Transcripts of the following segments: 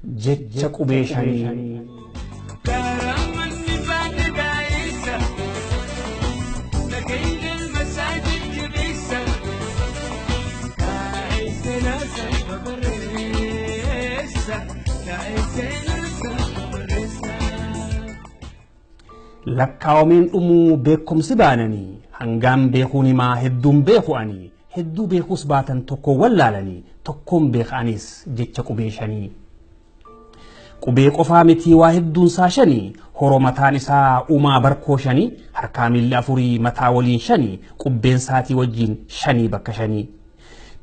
Jecha qubee shanii. Lakkaawameen dhumuu beekumsi baananii hangaan beekuun himaa hedduun beeku ani hedduu beekuus baatan tokko wallaalanii tokkoon beekaanis jecha qubee shanii. Qubee qofaa mitii waa hedduun isaa shanii horoo mataan isaa uumaa barkoo shanii harkaa miilli afurii mataa waliin shanii qubbeen isaatii wajjin shanii bakka shanii.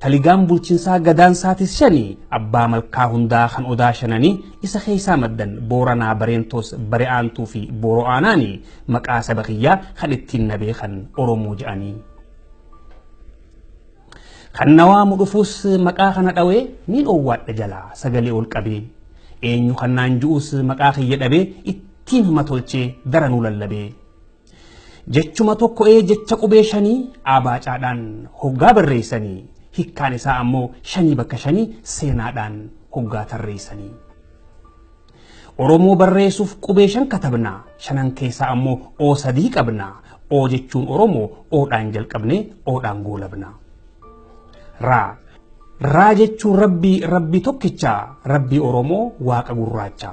Taligaan bulchiinsaa gadaan isaatis shanii abbaa malkaa hundaa kan odaa shananii isa keessaa maddan booranaa bareentoos bare'aantuu fi booro'aanaanii maqaa saba kiyyaa kan ittiin na beekan Oromoo jedhanii. Kan na waamu dhufuus maqaa kana dhawee niin owwaadha jalaa sagalee ol qabee eenyu kan naan ju'us maqaa kiyya dhabee ittiin hima tolchee daranuu lallabee. Jechuma tokko ee jecha qubee shanii abaacaadhaan hoggaa barreessanii hikkaan isaa ammoo shanii bakka shanii seenaadhaan hoggaa tarreessanii. Oromoo barreessuuf qubee shan katabna shanan keessaa ammoo oo sadii qabna oo jechuun Oromoo oodhaan jalqabnee oodhaan goolabna. Raa Raa jechuun rabbii rabbii tokkicha rabbii Oromoo waaqa gurraacha.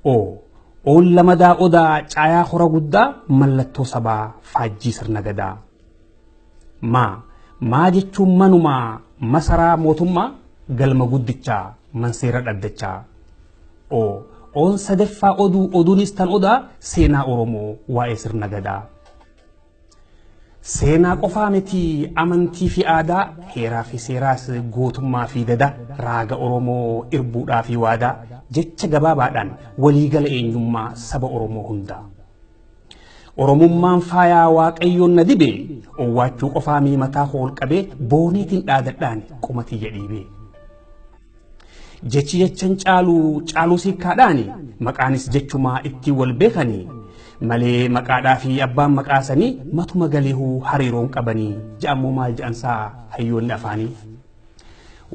Oo Oon lamadaa odaa caayaa hora guddaa mallattoo sabaa faajjii sirna gadaa. Maa Maa jechuun manumaa masaraa mootummaa galma guddichaa manseera dhaddachaa. O Oon sadaffaa oduu oduunis tan odaa seenaa Oromoo waa'ee sirna gadaa. Seenaa qofaa miti amantii fi aadaa heeraa fi seeraas gootummaa fi dada raaga Oromoo irbuudhaa fi waadaa jecha gabaabaadhaan waliigala eenyummaa saba Oromoo hundaa. Oromummaan faayaa waaqayyoon na dibe owwaachuu qofaa mii mataa koo ol qabee booneetiin dhaadadhaan qoma tiyya dhiibee. Jechi jechan caalu caaluu siikkaadhaani maqaanis jechumaa ittiin wal beekanii malee maqaadhaa fi abbaan maqaasanii matuma galeehuu hariiroon qabanii ja'ammoo maal ja'ansaa hayyoonni afaanii.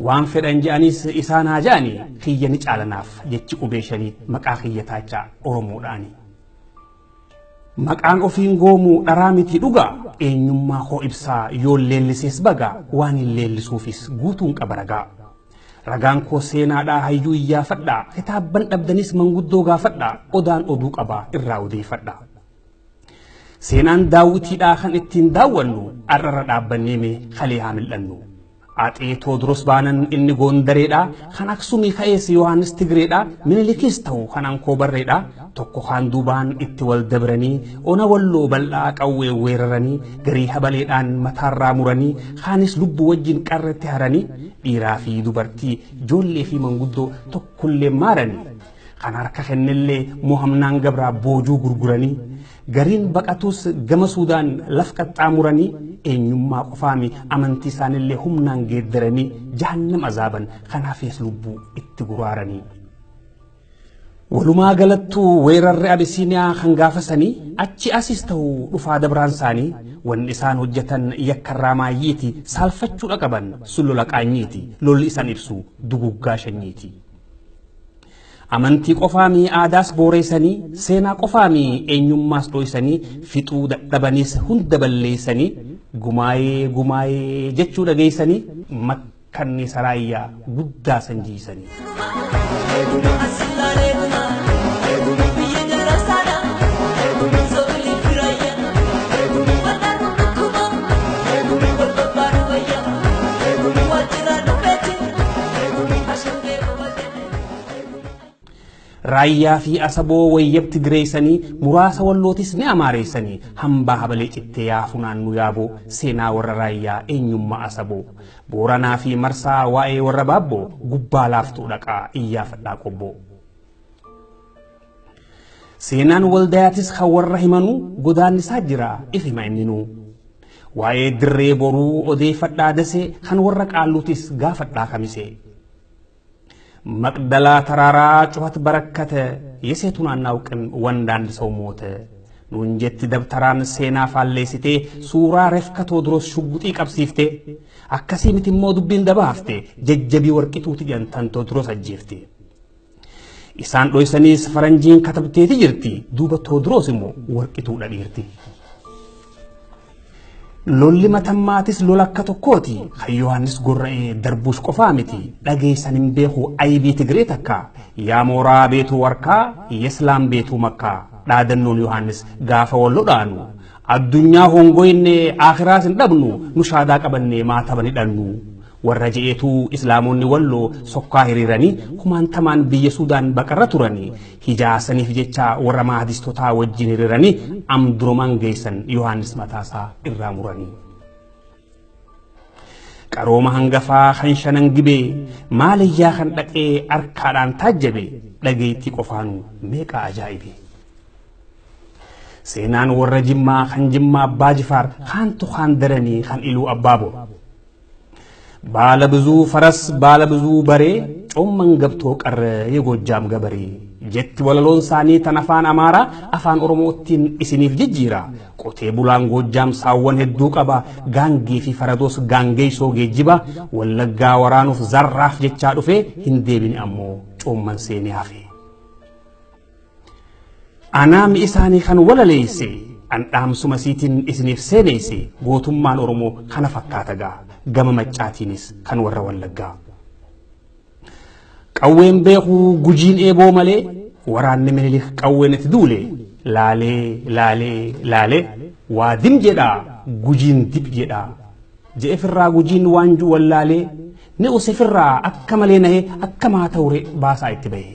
Waan fedhan je'anis isaan haa ja'anii kiyya ni caalanaaf jechi qubee shanii maqaa kiyya taachaa Oromoodhaani. Maqaan ofiin goomu dharaa miti dhugaa eenyummaa koo ibsaa yoon leellisees bagaa waan hin leellisuufis guutuun qaba ragaa. Ragaan koo seenaadhaa hayyuu iyyaafadhaa kitaabban dhabdanis manguddoo gaafadhaa odaan oduu qabaa irraa odeeffadhaa. Seenaan daawwitiidhaa kan ittiin daawwannu ar'arra dhaabbannee mee kalee haa mil'annu. Axee Toodros baanan inni Goondareedha. Kan Aksumii ka'ees Yohaannis Tigreedha. Minilikis ta'u kan Ankoo Barreedha. Tokko kaan duubaan itti wal dabranii ona walloo bal'aa qawwee weeraranii garii habaleedhaan mataarraa muranii kaanis lubbuu wajjin qarretti haranii dhiiraa fi dubartii ijoollee fi manguddoo tokkollee maaranii kan harka kennellee mohamnaan gabraa boojuu gurguranii Gariin baqatus gama Suudaan laf qaxxaamuranii eenyummaa qofaami amantii isaanillee humnaan geeddaranii jahannam azaaban kan hafees lubbuu itti guraaranii. Walumaa galattuu weerarri Abisiiniyaa kan gaafasanii achi asis ta'u dhufaa dabraan isaanii wanni isaan hojjetan yakkarraa maayyiiti saalfachuudha qaban sun lola qaanyiiti lolli isaan ibsu duguggaa shanyiiti. Amantii qofaami aadaas booreessanii, seenaa qofaami eenyummaas dhoysanii, fixuu dadhabaniis hunda balleessanii, gumaayee gumaayee jechuu dhageessanii, makkanniisa raayyaa guddaa san jiisanii. Raayyaa fi Asaboo wayyab Tigireessanii muraasa Wallootis ni Amaareessanii hambaa habalee cittee yaa funaannu yaaboo seenaa warra Raayyaa eenyummaa Asaboo Booranaa fi Marsaa waa'ee warra Baabboo gubbaa laaftuu dhaqaa iyyaafadhaa qobboo. Seenaan waldayaatis kan warra himanuu godaannisaa jira if hima inninuu. Waa'ee dirree boruu odeeffadhaa dasee kan warra qaalluutis gaafadhaa kamisee. መቅደላ ተራራ ጩኸት በረከተ፣ የሴቱን አናውቅም ወንድ አንድ ሰው ሞተ። Nuun jetti dabtaraan seenaa faalleessitee suuraa refka Toodiroos shugguxii qabsiifte. Akkasii miti immoo dubbiin dabaafte jajjabii warqituuti jedhan tan Toodiroos ajjeefte. Isaan dhoysaniis faranjiin katabteeti jirti duuba Toodiroos immoo warqituudha dhiirti. Lolli matammaatis lola akka tokkooti kan Yohaannis gorra'ee darbuus qofaa miti dhageessan hin beeku aybii Tigree takka yaa mooraa beetuu warkaa yeslaam beetuu makkaa dhaadannoon Yohaannis gaafa wal lodhaanu addunyaa hongoyne akhiraas hin dhabnu nu shaadaa qabannee maataba ni dhannu warra je'eetu islaamonni walloo sokkaa hiriiranii kumaantamaan biyya Suudaan baqarra turanii hijaasaniif jecha warra maahdistotaa wajjin hiriiranii amduromaan geessan Yohaannis mataasaa irraa muranii. Qarooma hangafaa kan shanan gibee maaliyyaa kan dhaqee arkaadhaan taajjabe dhageettii qofaanu meeqa ajaa'ibe. Seenaan warra Jimmaa kan Jimmaa Abbaa Jifaar kaantu kaan daranii kan Iluu Abbaa Boor. ባለ ብዙ ፈረስ ባለ ብዙ በሬ ጮመን ገብቶ ቀረ የጎጃም ገበሬ jetti walaloon isaanii tan afaan Amaaraa afaan Oromootiin isiniif jijjiira. Qotee bulaan Goojjaam saawwan hedduu qaba. Gaangee fi faradoos gaangeessoo geejjiba. Wallaggaa waraanuuf zarraaf jechaa dhufee hin deebine ammoo coomman seenee hafe. Anaami isaanii kan walaleesse an dhaamsuma siitiin isiniif seeneesse gootummaan Oromoo kana fakkaata gaa gama maccaatiinis kan warra Wallaggaa. Qawween beekuu gujiin eeboo malee waraanni Minilik qawween itti duule laalee laalee laalee waa dim jedhaa gujiin dib jedhaa je'e firraa gujiin waanjuu wallaalee ni use firraa akka malee nahee akka maa ta'ure baasaa itti bahe.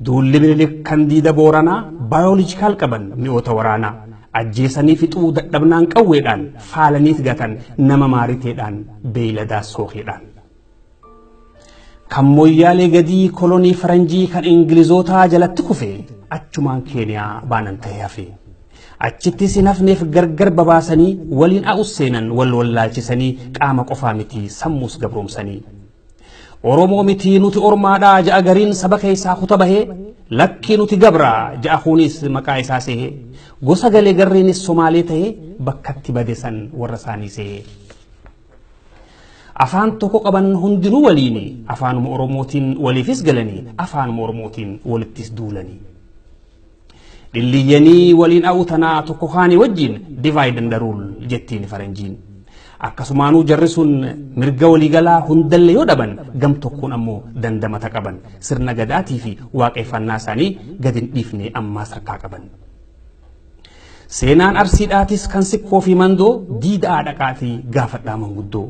Duulli Minilik kan diida Booranaa baayoloojikaal qaban mi'oota waraanaa ajjeesanii fixuu dadhabnaan qawweedhaan faalaniit gatan nama maariteedhaan beeyladaa sookeedhaan. Kan moyyaalee gadii kolonii faranjii kan Ingilizootaa jalatti kufe achumaan Keeniyaa baanan ta'ee hafe. Achittis hin hafneef gargar babaasanii waliin a'us seenan wal wallaalchisanii qaama qofaa miti sammuus gabroomsanii. Oromoo miti nuti ormaadhaa ja'a gariin saba keessaa kuta bahee lakkii nuti gabraa ja'a kunis maqaa isaa sehee gosa galee garreenis Somaalee ta'ee bakkatti bade san warra isaanii sehee. Afaan tokko qaban hundinuu waliini afaanuma Oromootiin waliifis galanii afaanuma Oromootiin walittis duulanii. Dhilliyyanii waliin a'u tanaa tokko kaanii wajjin divide and rule jettiin faranjiin. Akkasumaanuu jarri sun mirga waliigalaa hundallee yoo dhaban gam tokkoon ammoo dandamata qaban sirna gadaatii fi waaqeffannaa isaanii gad hin dhiifne ammaas harkaa qaban. Seenaan Arsiidhaatis kan sikkoo fi mandoo diidaa dhaqaatii gaafadhaa manguddoo.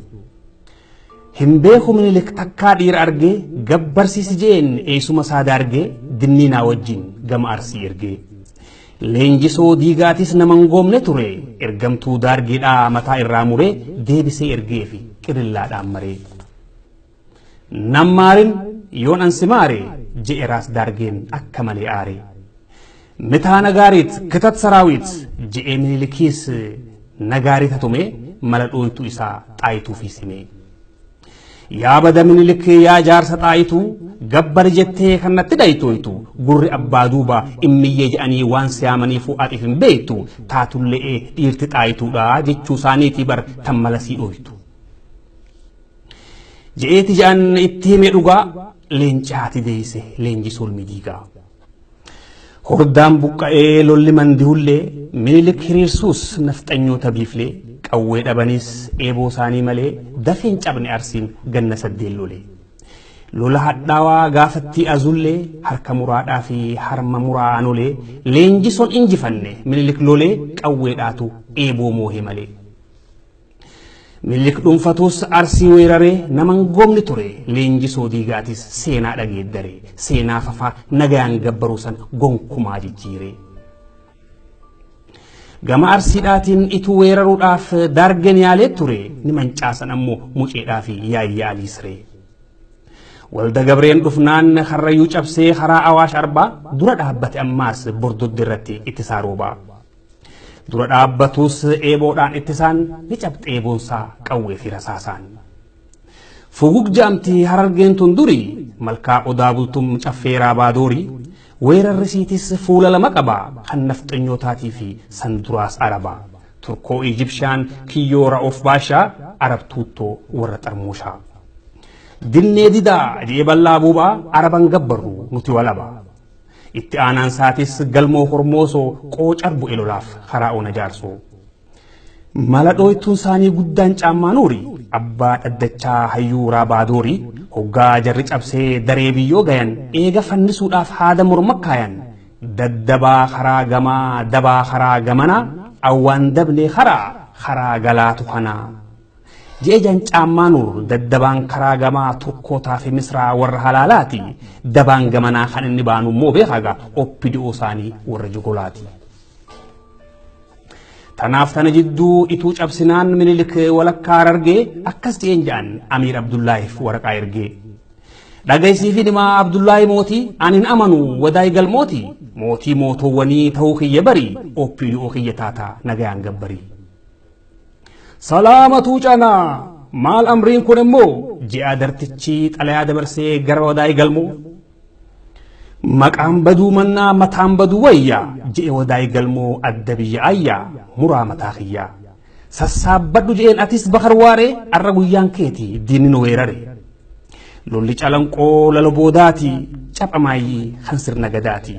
Hin beeku Minilik takkaa dhiira argee gabbarsiisi jeen eessuma isaa daargee dinniinaa wajjin gama Arsii ergee. Leenjisoo diigaatis nama hin goomne ture ergamtuu daargeedhaa mataa irraa muree deebisee ergee fi qirillaadhaan maree. Nammaarin yoon ansi maare je'e raas daargeen akka malee aare. Mitaa nagaariit kitat saraawit je'ee Minilikiis nagaarii tatumee mala dhooytuu isaa xaayituu fi simee. Yaa bada Minilik yaa jaarsa xaayituu gabbari jettee kan natti dhayitooytu gurri abbaa duuba immiyyee jedhanii waan siyaamaniif atiif hin beektu taatullee dhiirti xaayituudha jechuu isaaniitii bar tan mala sii dhooytu. Je'eeti jedhan itti hime dhugaa leencaati deeyse leenji solmi diigaa. Hordaan buqqa'ee lolli mandihullee Minilik hiriirsuus nafxanyoota biiflee qawwee dhabanis eeboo isaanii malee dafeen cabne Arsiin ganna saddeen lolee. Lola hadhaawaa gaafattii azullee harka muraadhaa fi harma muraa anolee leenjisoon injifanne Minilik lolee qawweedhaatu eeboo moohe malee. Minilik dhuunfatuus Arsii weeraree nama hin goomne ture leenjisoo diigaatis seenaa dhageeddare seenaa fafaa nagayaan gabbaruu san gonkumaa jijjiire. Gama Arsiidhaatiin ituu weeraruudhaaf daargen yaalee ture ni mancaasan ammoo muceedhaa fi yaayya alii siree. Walda Gabreen dhufnaan karrayyuu cabsee karaa Awaash Arbaa dura dhaabbate ammaas bordodde irratti ittisaa roobaa. Dura dhaabbatus eeboodhaan ittisaan ni cabxe eeboonsaa qawwee fi rasaasaan. Fugug ja'amti harargeen tun duri malkaa odaa bultum caffee raabaa doorii Weerarri siitis fuula lama qaba kan nafxanyootaatii fi san duraas araba. Turkoo Ijibshaan kiyyoo ra'oof baashaa Arab tuuttoo warra xarmuushaa. Dinnee didaa jedhee bal'aa buubaa Araban gabbarru nuti walaba. Itti aanaan isaatis galmoo hormoosoo qoocar bu'e lolaaf karaa ona jaarsoo. Mala dhooytuun isaanii guddaan caammaa nuuri abbaa dhaddachaa hayyuu raabaadoori hoggaa jarri cabsee daree biyyoo gayan eega fannisuudhaaf haada morma kaayan daddabaa karaa gamaa dabaa karaa gamanaa awwaan dabnee karaa karaa galaatu kanaa. Je'e jan caammaa nuur daddabaan karaa gamaa Turkootaa fi Misraa warra halaalaati dabaan gamanaa kan inni baanu immoo beekagaa OPDO isaanii warra jugolaati. Tanaaf tana jidduu ituu cabsinaan Minilik walakkaa Harargee akkas je'een ja'an Amiir Abdullaahiif waraqaa ergee. Dhagaysii fi dhimaa Abdullaahi mootii ani hin amanu wadaay galmooti mootii mootoowwanii ta'uu kiyya bari OPDO kiyya taataa nagayaan gabbarii. Salaamatuu canaa maal amriin kun immoo ji'a dartichi xalayaa dabarsee gara wadaay galmoo. Maqaan baduu mannaa mataan baduu wayya je'e wadaay galmoo adda biyya ayyaa muraa mataa kiyyaa. Sassaabbadhu je'een atis bakar waaree arra guyyaan keeti diinni nu weerare. Lolli calanqoo lalo boodaati capha maayyii kan sirna gadaati.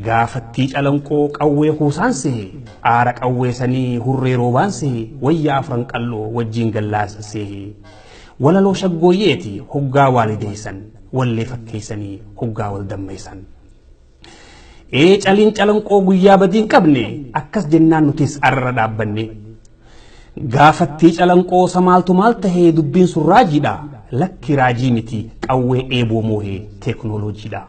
Gaafattii calanqoo qawwee kuusaan sehe aara qawwee sanii hurree roobaan sehe wayyaa afran qalloo wajjiin gallaasan sehe. Walaloo shaggooyyeeti hoggaa waalideessan wallee fakkeessanii hoggaa wal dammeessan. Ee caliin calanqoo guyyaa badii hin qabne akkas jennaan nutis arra dhaabbanne. Gaafattii calanqoo samaaltu maal tahee dubbiin sun raajiidha lakki raajii miti qawwee eeboo moohee teeknooloojiidha.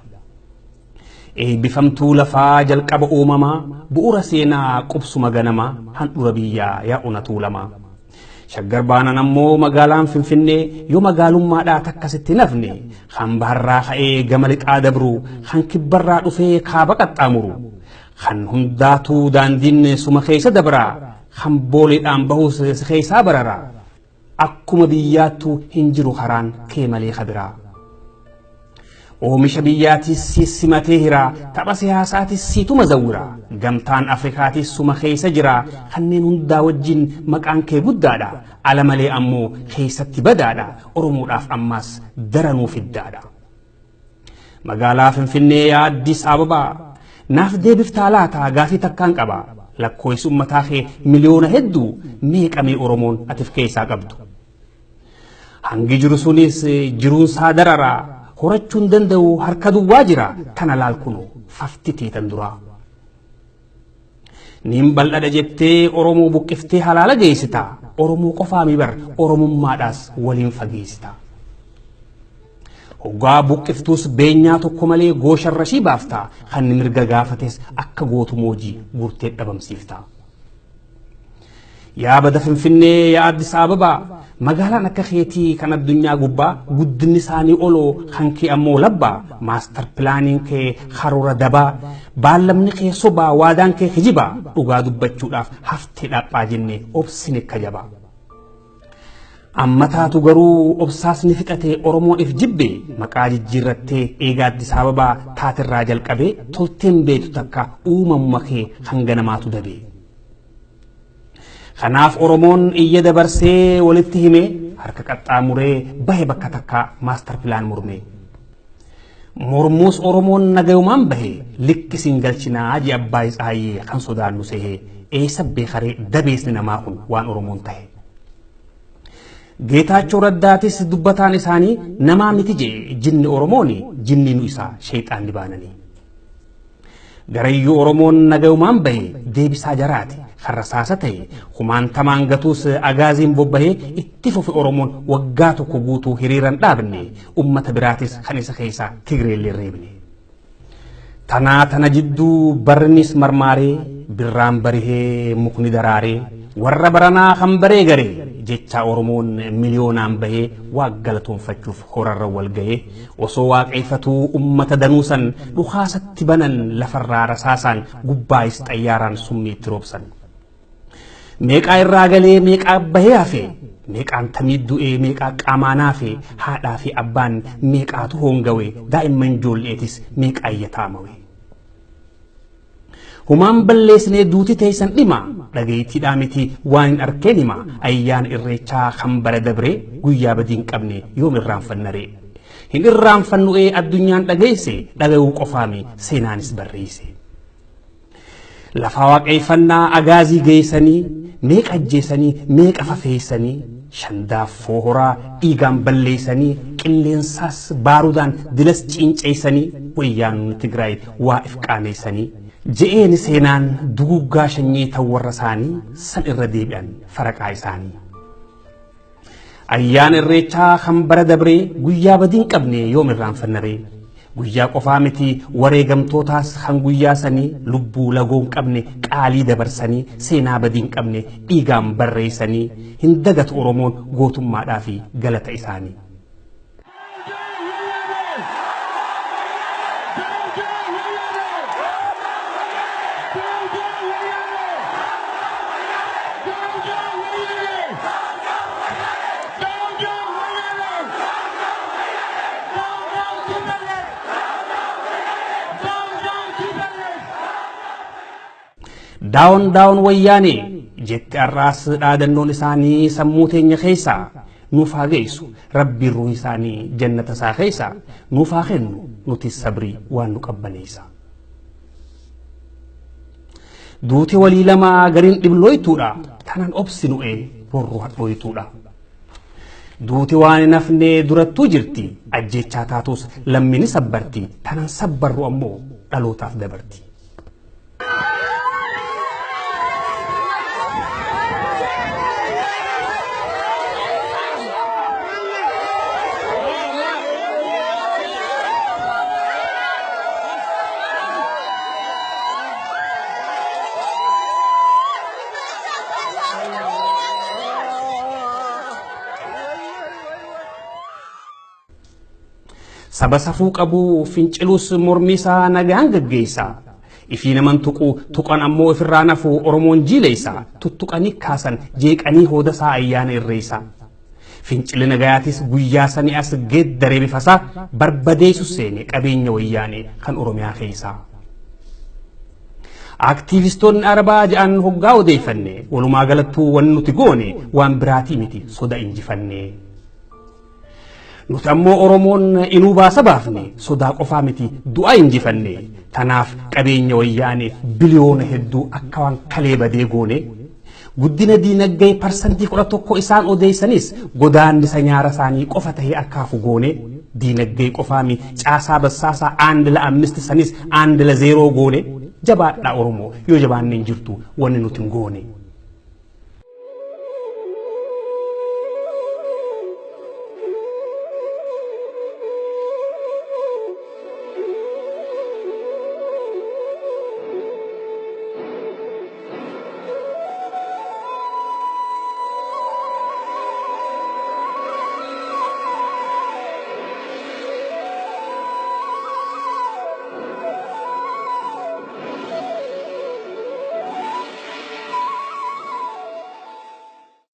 Eebbifamtuu lafaa jalqaba uumamaa bu'uura seenaa qubsuma ganamaa handhura biyyaa yaa ona tuulamaa. Shaggar baanan ammoo magaalaan Finfinnee yoo magaalummaadhaa takka sitti nafne kan baharraa ka'ee gama lixaa dabru kan kibbarraa dhufee kaaba qaxxaamuru kan hundaatuu daandiin suma keessa dabra kan booleedhaan bahus si keessaa barara akkuma biyyaattuu hin jiru karaan kee malee kabiraa. Oomisha biyyaatis si simatee hira tapha siyaasaatis siituma zawwira gamtaan Afrikaatis suma keessa jira kanneen hundaa wajjin maqaan kee guddaadha ala malee ammoo keessatti badaadha Oromoodhaaf ammaas daranuu fiddaadha. Magaalaa Finfinnee yaa Addis Ababaa naaf deebiftaa laata gaafii takkaan qaba lakkoofsi uummataa kee miliyoona hedduu meeqamee Oromoon atif keessaa qabdu. Hangi jiru sunis jiruunsaa dararaa horachuun danda'u harka duwwaa jira tana laal kunoo fafti teetan duraa. Niin bal'adha jettee Oromoo buqqiftee halaala geessita. Oromoo qofaa mi bar Oromummaadhaas waliin fageessita. Hoggaa buqqiftuus beenyaa tokko malee goosharra ishii baafta. Kan mirga gaafates akka gootu moojii guurtee dhabamsiifta. Yaa bada Finfinnee yaa Addis Ababaa magaalaan akka keetii kan addunyaa gubbaa guddinni isaanii oloo kan kee ammoo labbaa maastar pilaaniin kee karoora dabaa baallamni kee sobaa waadaan kee kijibaa dhugaa dubbachuudhaaf haftee dhaphaa jennee obsine akka jabaa. Amma taatu garuu obsaas ni fixate Oromoon if jibbe maqaa jijjiirrattee eega Addis Ababaa taatirraa jalqabee tolteen beektu takka uumamuma kee hanga namaatu dabe. Kanaaf Oromoon iyya dabarsee walitti himee harka qaxxaamuree bahe bakka takkaa maastar pilaan mormee. Mormuus Oromoon nagayumaan bahe likki siin galchinaa jee abbaa Tsaayyee kan sodaannu sehee eessa beekaree dabeesni namaa kun waan Oromoon tahe. Geetaachoo Raddaatis dubbataan isaanii namaa miti jee jinni Oromooni jinni nu isaa sheexaanni baananii. Garayyuu Oromoon nagayumaan bahe deebisaa jaraati kan rasaasa ta'e kumaantamaan gatuus agaaziin bobbahee itti fufe Oromoon waggaa tokko guutuu hiriiran dhaabne ummata biraatis kan isa keessaa Tigreellee reebne. Tanaa tana jidduu barnis marmaaree birraan barihee mukni daraaree warra baranaa kan baree garee jechaa Oromoon miliyoonaan bahee waa galatoonfachuuf horarra wal gahee osoo waaqeeffatuu ummata danuu san dhukaasatti banan lafarraa rasaasaan gubbaayis xayyaaraan summii itti roobsan. Meeqaa irraa galee meeqaa bahee hafe meeqaan tamii du'ee meeqaa qaamaan hafe haadhaa fi abbaan meeqaatu hongawe daa'imman ijoolleetis meeqaa iyyataamawe. Humaan balleessinee duuti teessan dhima dhageettiidhaa miti waan hin arkeen hima ayyaana irreechaa kan bara dabree guyyaa badii hin qabne yoom irraanfannaree. Hin irraanfannu'ee addunyaan dhageesse dhaga'uu qofaami seenaanis barreesse. Lafa waaqeeffannaa agaazii geessanii meeqa ajjeesanii meeqa fafeessanii shandaaffoo horaa dhiigaan balleessanii qilleensaas baarudaan dilas ciinceessanii wayyaanonni Tigraay waa if qaaneessanii je'eeni seenaan duguggaa shanyii tan warra isaanii san irra deebi'an faraqaa isaanii. Ayyaana irreechaa kan bara dabree guyyaa badii hin qabne yoom irraanfannaree. Guyyaa qofaa miti wareegamtootaas kan guyyaa sanii lubbuu lagoo hin qabne qaalii dabarsanii seenaa badii hin qabne dhiigaan barreessanii hin dagatu Oromoon gootummaadhaa fi galata isaanii. Daawon daawon wayyaanee jette har'aas dhaadannoon isaanii sammuu teenya keessaa nuuf haa geessu rabbiin ruuhi isaanii jannata isaa keessa nuuf haa kennu nuti sabrii waan nu qabbaneessa. Duuti walii lamaa gariin dhiblooytuudha tanan obsinu'ee rorroo hadhooytuudha. Duuti waan hin hafne durattuu jirti ajjechaa taatus lammini sabbarti tanan sabbarru ammoo dhalootaaf dabarti. Saba safuu qabu fincilus mormi isaa nagaan gaggeessa. Ifii naman tuqu tuqan ammoo ifirraa nafu Oromoon jiileessa. Tuttuqanii kaasan jeeqanii hoodasaa ayyaana irreessa. Fincilli nagayaatis guyyaa sanii as geeddaree bifasaa barbadeessu seene qabeenya wayyaane kan Oromiyaa keessaa. Aktiivistoonni Arabaa ja'an hoggaa odeeffanne walumaa galattuu wanni nuti goone waan biraatii miti soda injifanne. Nuti ammoo Oromoon inuu baasa baafne sodaa qofaa miti du'a injifanne. Tanaaf qabeenya wayyaane biliyoona hedduu akka waan kalee badee goone. Guddina diinagdee 11% isaan odeessanis godaannisa nyaara isaanii qofa tahee akka hafu goone. Diinagdee qofaami caasaa bassaasaa aand la ammist sanis aand la zeeroo goone. Jabaadhaa Oromoo yoo jabaanne hin jirtu wanni nuti hin goone.